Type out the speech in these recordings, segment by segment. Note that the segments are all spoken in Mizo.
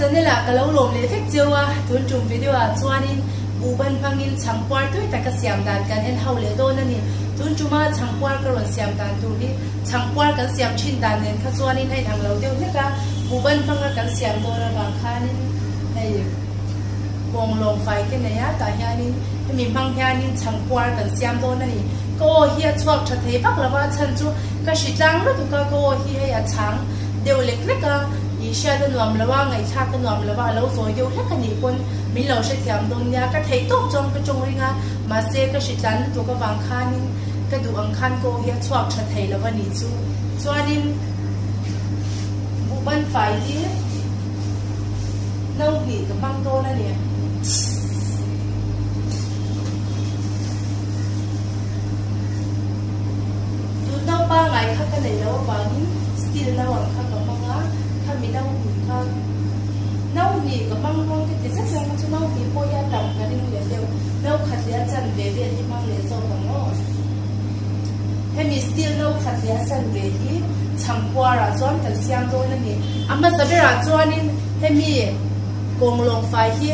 channel ah ka lo lawm leh vek cheu a, tun tum video ah chuanin buhban hmangin chhangpuar tui taka siam dan kan en ho leh dawn a ni. Tun tuma chhangpuar ka rawn siam dan tur hi chhangpuar kan siam thin dan nen kha chuanin a inang lo deuh hlek a, buhban hmanga kan siam dawn avang khanin hei kawnglawng fai te nei a, tah hianin hemi hmang hianin chhangpuar kan siam dawn a ni. Ka aw hi a chhuak tha thei vak lo va, a chhan chu ka hri tlang lutuk a, ka aw hi hei a chhang deuh lek lek a, ih hriat a nuam lo a, ngaihthlak a nuam lo a, a lo zawi deuh hlek a nih pawn min lo hrethiam dawn nia, ka theih tawp chuan ka tawng ring a, mahse ka hri tlan lutuk avang khanin ka duh ang khan ka aw hi a chhuak tha thei lo a nih chu. Chuanin buhban fai hi no hnih ka hmang dawn a ni. Tun no pangai kha ka nei lo avangin steel no ang kha ka hmang a, khami no hnih kha no hnih ka hmang dawn ka ti zet reng a, chu no hnih pawh hi a tam ka ring leh deuh, no khat leh a chan ve vel hi hmang leh zawk ang aw. Hemi steel no khat leh a chan ve hi chhangpuar ah chuan kan siam dawn a ni. A hmasa berah chuanin hemi kawnglawng fai hi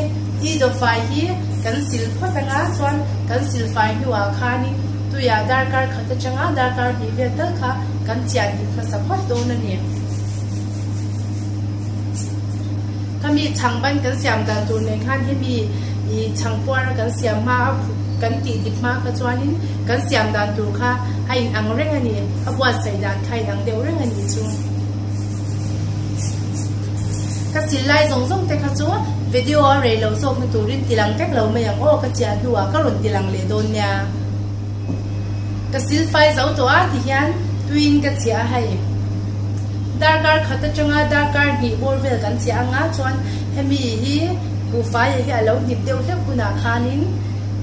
i dawfai hi kan sil phawt anga chuan kan sil fai hnuah khanin tuiah darkar khat atanga darkar hnih vel tal kha kan chian hip hmasa phawt dawn a ni. Khami chhangban kan siam dan tur nen khan hemi i chhangpuar a kan siam hma a kan tih dip hma kha chuanin kan siam dan tur kha a inang reng a ni, a buatsaih dan kha a inang deuh reng a ni chu. Ka sil lai zawng zawng te kha chu video a rei lo zawk na turin ti lang vek lo mai ang aw ka chiah hnuah ka rawn ti lang leh dawn nia. Ka sil fai zo tawh a ti hian tuiin ka chiah a hei. Darkar khat atanga darkar hnih bawr vel kan chiah anga chuan hemi hi buhfai hi a lo hnip deuh hlek hunah khanin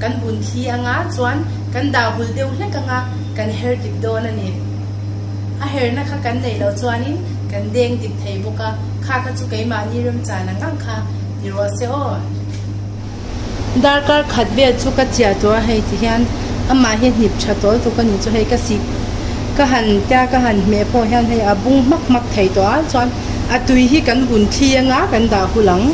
kan bun thli anga chuan kan dah hul deuh hlek anga kan her dip dawn a ni. A herna kha kan neih loh chuanin kan deng dip thei bawk a, kha kha chu keimahni remchan ang ang kha ni rawh se aw. Darkar khat vel chu ka chiah tawh a, hei ti hian amah hi hnip tha tawl tuk a ni chu hei ka sik ka han tia ka han hmeh pawh hian hei a bung hmak hmak thei tawh a, chuan a tui hi kan hun thli anga kan dah hul ang.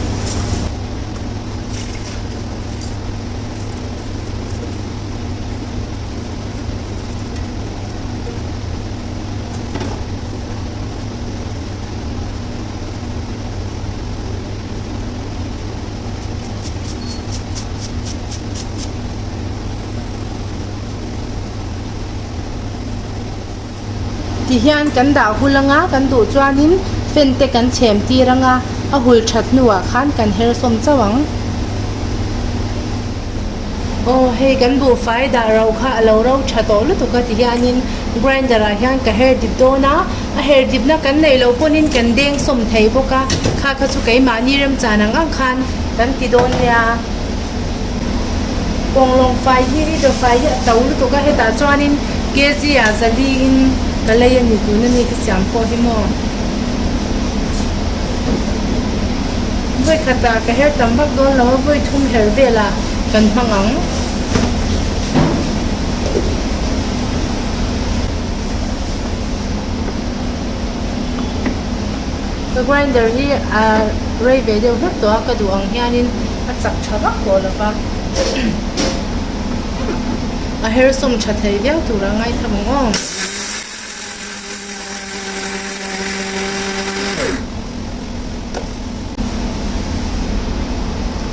Tihian kan dah hul anga kan duh chuanin fan te kan chhem tir anga a hul that hnuah khan kan her sawm chauh ang. Aw hei kan buhfai dah ro kha a lo ro tha tawh lutuk a ti hianin grinder ah hian ka her dip dawn a, a her dipna kan neih loh pawhin kan deng sawm thei bawk a, kha kha chu keimahni remchan ang ang khan kan ti dawn nia. Kawnglawng fai hi i dawfai hi a to lutuk a, hetah chuanin kg ah zali in ka lei a ni tuna mi ka siam pawh hi maw. Vawi khatah ka her tam vak dawn lo a, vawi thum her velah kan hmang ang. Ka grinder hi a rei ve deuh hlek tawh a, ka duh ang hianin a chak tha vak tawh lo va. A her sawm tha thei viau tur a ngaithla ang aw.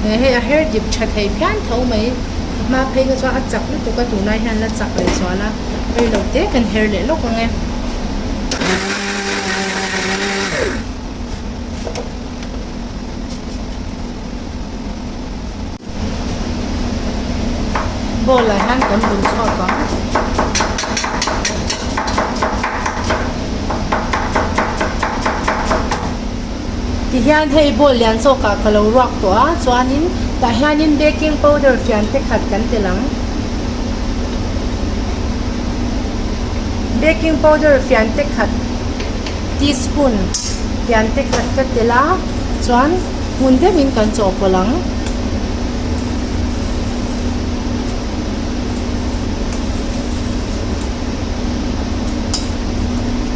He hei a her dip tha thei phian tho mai a hma phei kha chuan a chak lutuk a tunlai hian la chak leh zual a rei lo te kan her leh lawk ang e. Bowl ah hian kan bun chhuak ang. Tihian hei bowl lian zawk ah ka lo ruak tawh a chuanin tah hianin baking powder fian te khat kan tel ang. Baking powder fian te khat teaspoon fian te khat ka tel a chuan Hmun deuhin kan chawhpawlh ang.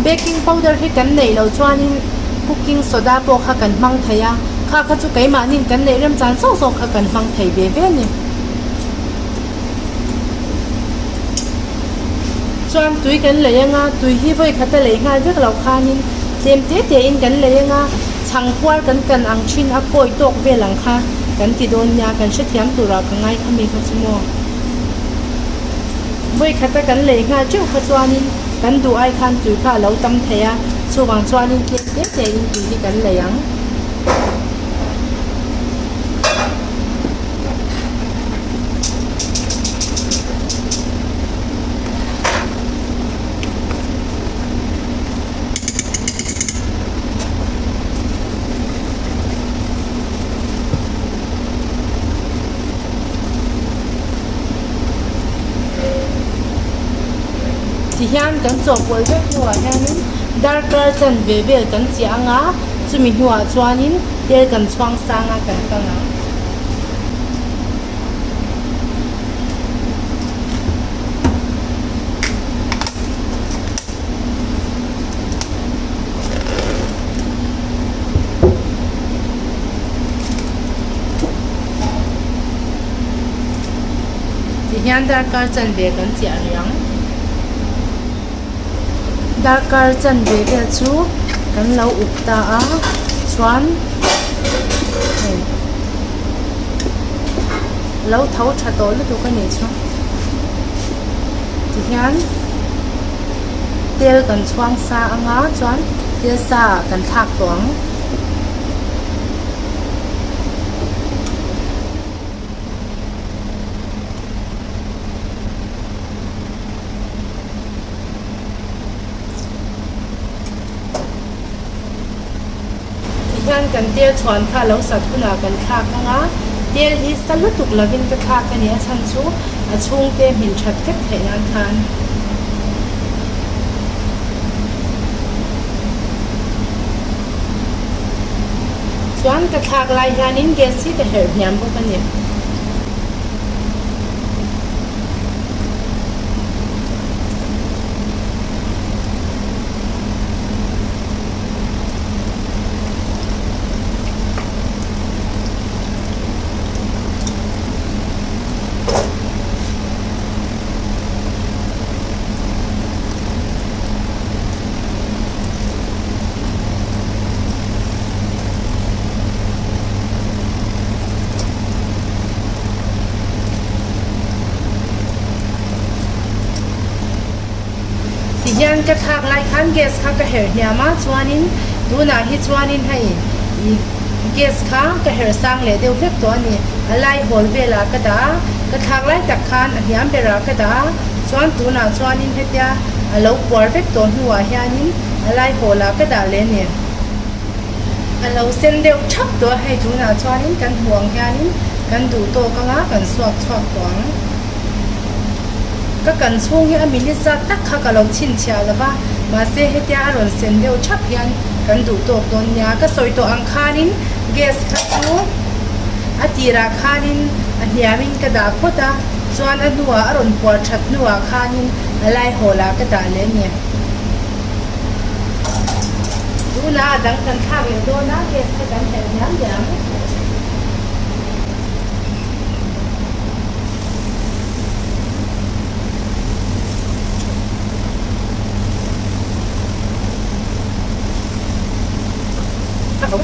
Baking powder hi kan neih loh chuanin cooking soda pawh kha kan hmang thei a, Kha kha chu keimahni'n kan neih remchan zawk zawk kha kan hmang thei ve ve a ni. Chuan tui kan lei anga, tui hi vawi khata lei nghal vek loh khanin tlem te tein kan lei anga, chhang puar kan kan ang thin a kawi tawk vel ang kha kan ti dawn nia, kan hrethiam turah ka ngai kha mi kha chu maw. Vawi khata kan lei nghal teuh kha chuanin kan duh ai khan tui kha a lo tam thei a, chuvang chuanin tlem te tein tui hi kan lei ang. Tihian kan chawhpawlh vek hnuah hianin darkar chanve vel kan chiah ang a, chumi hnuah chuanin tel kan chhuang sang a kan kang ang. Tihian darkar chanve kan chiah rih ang. Darkar chanve vel chu kan lo up ta a chuan hei lo tho tha tawh lutuk a nih chu tihian tel kan chhuang sa anga chuan tel sa ah kan thlak tawh ang. Tihian kan tel chhuan kha lo sat hunah kan thlak ang a, tel hi sa lutuk lovin ka thlak a ni a chhan chu a chhungte hmin that vek theih nan khan. Chuan ka thlak lai hianin gas hi ka herh hniam bawk a ni. Tihian ka thlak lai khan gas kha ka herh hniam a, chuanin tunah hi chuanin hei ih gas kha ka herh sang leh deuh hlek tawh a ni. A lai hawl velah ka dah a, ka thlak lai tak khan a hniam berah ka dah a, chuan tunah chuanin hetia a lo puar vek tawh hnuah hianin a lai hawlah ka dah leh a ni. A lo sen deuh thap tawh a, hei tunah chuanin kan hmuh ang hianin kan duh tawk anga kan suak chhuak tawh ang. Ka kan chhung hi a minute zat tak kha ka lo chhinchhiah lo va, mahse hetia a rawn sen deuh thap hian kan duh tawk dawn nia. Ka sawi tawh ang khanin gas kha chu a tirah khanin a hniamin ka dah phawt a, chuan a hnuah a rawn puar that hnuah khanin a lai hawlah ka dah leh a ni. Tunah a dang kan thlak leh dawn a, gas kha kan herh hniam leh ang. Kan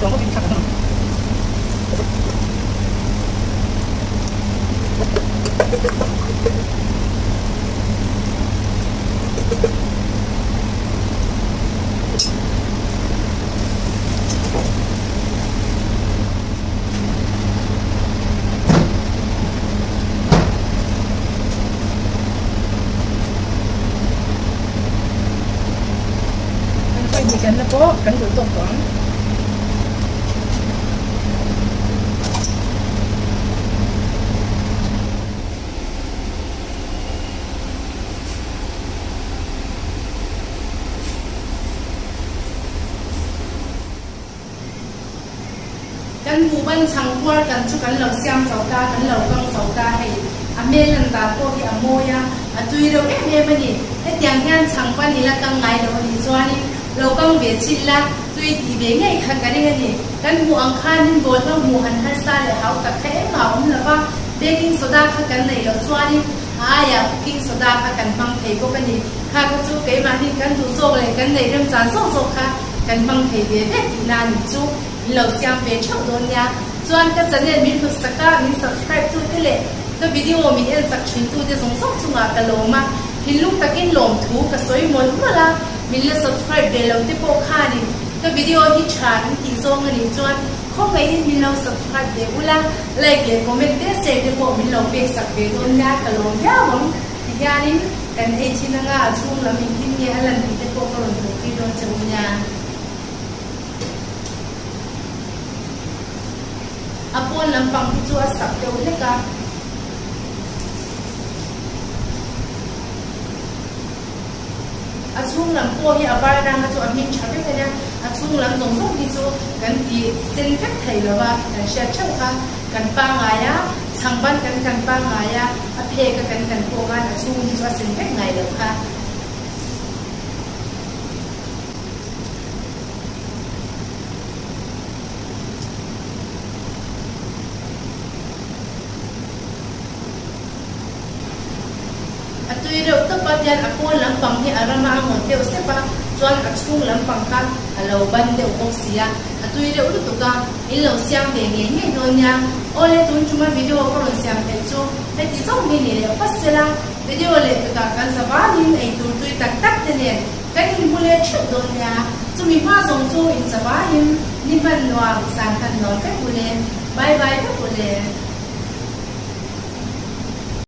pahnih kan la pawh kan duh tawk tawh ang. Kan buhban chhang puar kan chu kan lo siam zo ta, kan lo kang zo ta hei. A hmel lan dan pawh hi a mawi a, a tui reuh em em a ni. Hetiang hian chhang pan ila kang ngai lo a nih chuanin lo kang ve chhin la. Tui tih ve ngei kha ka ring a ni. Kan hmuh ang khanin bawlhlo hmuh han harsa leh hau tak kha engmah a awm lo va, baking soda kha kan neih loh chuanin a aiah cooking soda kha kan hmang thei bawk a ni. Kha kha chu keimahni kan duh zawk leh kan neih remchan zawk zawk kha kan hmang thei ve ve tihna a nih chu. Min lo siam ve theuh dawn nia. Chuan ka channel min hlut sak a, min subscribe tu te leh ka video min en sak thin tu te zawng zawng chungah ka lawm a, thinlung takin lawmthu ka sawi mawlh mawlh a, min la subscribe ve lo te pawh khanin ka video hi tha in tih zawng a nih chuan khawngaihin min lo subscribe ve ula, like leh comment te share te pawh min lo pek sak ve dawn nia ka lawm viau ang. Tihianin kan ei chin anga a chhung lam engtin nge a lan tih te pawh ka rawn hmuh tir dawn che u nia. A pawn lampang hi chu a sak deuh hlek a. A chhung lam pawh hi a var ranga chu a hming tha vek a nia. A chhung lam zawng zawng hi chu kan ti sen vek thei lo va, kan hriat theuh kha. Kan pangngai a, chhangban kan kan pangngai a, a phek a kan kan pawh khan a chhung hi chu a sen vek ngai lo kha. A tui reuh tawp a, tian a pawn lampang hi a rama a ngawt deuh sep a, chuan a chhung lampang kha a lo ban deuh bawk si a, a tui reuh lutuk a, in lo siam ve ngei ngei dawn nia. Awle tun tuma video ka rawn siam theih chu heti zawng hi ni leh phawt sela, video leh takah kan za vanin eitur tui tak tak te nen Kan inhmu leh theuh dawn nia, chumi hma zawng chu inzavaiin ni hman nuam, zan hman nuam vek u le. Bye bye vek u le.